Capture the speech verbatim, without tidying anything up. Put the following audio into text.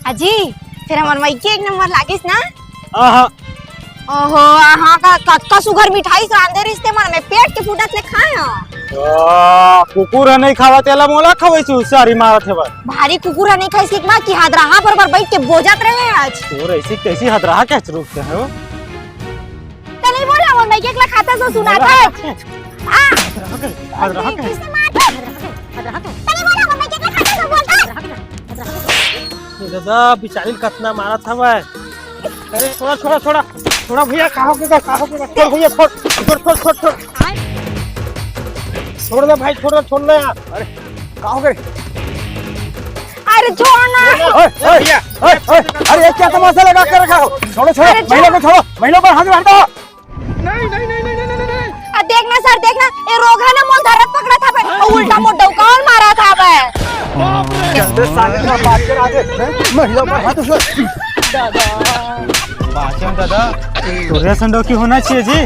अजी, फेर हमर मइके एक नंबर लागिस ना? आहा। ओहो, आहा का कतका सुघर मिठाई रांधे रिहिस ते मन, मैं पेट के फूटत ले खाए हंव। आ, कुकुर ह नइ खावत, एला मोला खवइस, हुसियारी मारत हे बस। भारी कुकुर ह नइ खाइस कि माँ की हदराहा पर, पर बइठ के बोजत रहे आज। तोर अइसी तइसी हदराहा के रूप से हे वो। ते नइ बोला, वो मैं एकला खाता सो सुना था। आ, हदराहा के, हदराहा के। किसने मार? ते नइ बोला, वो मैं एकला खाता सो बोलता। ये दादा, बिचारी ल कतना मारत हवय। अरे, छोड़ा, छोड़ा, छोड़ा। छोड़ा भैया, का होगे, का होगे? छोड़ भैया, छोड़, छोड़, छोड़, छोड़, छोड़। छोड़ दे भाई, छोड़ दे, छोड़ दे यार। अरे, का होगे? अरे, छोड़ ना। ओए, ओए, भैया। ओए, ओए, अरे, ये क्या तमाशा लगा के रखा हो? छोड़ो, छोड़ो, अरे, छोड़। महिला को छोड़ो, महिला पर हाथ हटा दो। नहीं, नहीं, नहीं, नहीं, नहीं, नहीं, नहीं। आ, देख ना सर, देख ना, ये रोगहा ना मोर धरत पकड़त हवय, अउ उल्टा मोर डौका अउ मारत हवय। बाप रे। गंदे साले का बात करा दे, हैं? महिला पर हाथ उठा। बाचन दादा, तोरे असन डौकी होना चाहिए जी।